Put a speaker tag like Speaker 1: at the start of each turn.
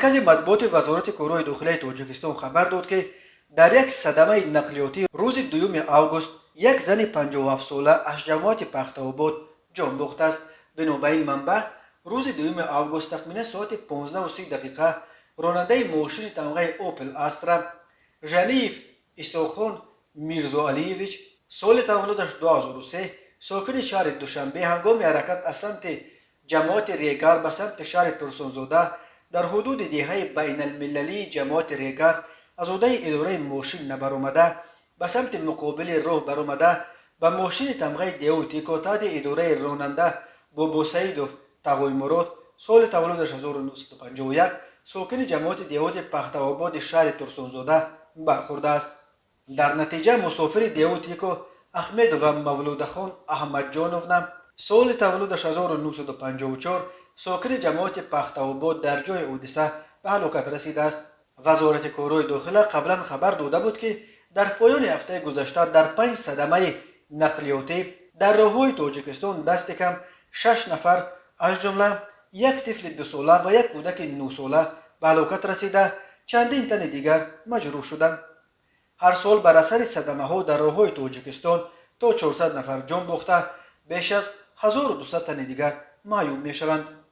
Speaker 1: Маркази матбуоти Вазорати корҳои дохилаи Тоҷикистон хабар дод, ки дар як садамаи нақлиётӣ рӯзи 2 август як зани 57-сола аз ҷамоати Пахтаобод ҷон бохтааст. Бино ба ин манбаъ, рӯзи 2 август тахминан соати 15:30 ронандаи мошини тамғаи Опел Астра Жаниев Исохон Мирзоалиевич, соли таваллудаш 2003, сокини шаҳри Душанбе, ҳангоми ҳаракат аз самти ҷамоати Регар ба самти шаҳри Турсунзода дар ҳудуди деҳаи байналмилалии ҷамоати Регар аз ҳудаи идораи мошин набаромада, ба самти муқобили роҳ баромада, ба мошини тамғаи Дэу Тико таҳти идораи ронанда Бобосаидов Тағоймурод, соли таваллудаш 1951, сокини ҷамоати деҳоти Пахтаободи шаҳри Турсунзода бархӯрдааст. Дар натиҷа мусофири Дэу Тико Ахмедова Мавлудахон Аҳмадҷоновна, соли таваллудаш 1954, сокини ҷамоати Пахтаобод, дар ҷои ҳодиса ба ҳалокат расидааст. Вазорати корҳои дохила қаблан хабар дода буд, ки дар поёни ҳафтаи гузашта дар панҷ садамаи нақлиётӣ дар роҳҳои Тоҷикистон дасти кам шаш нафар, аз ҷумла як тифли 2-сола ва як кӯдаки 9-сола ба ҳалокат расида, чандин тани дигар маҷрӯҳ шуданд. Ҳар сол бар асари садамаҳо дар роҳҳои Тоҷикистон то 400 нафар ҷон бохта, беш аз 1200 тани дигар маъюб мешаванд.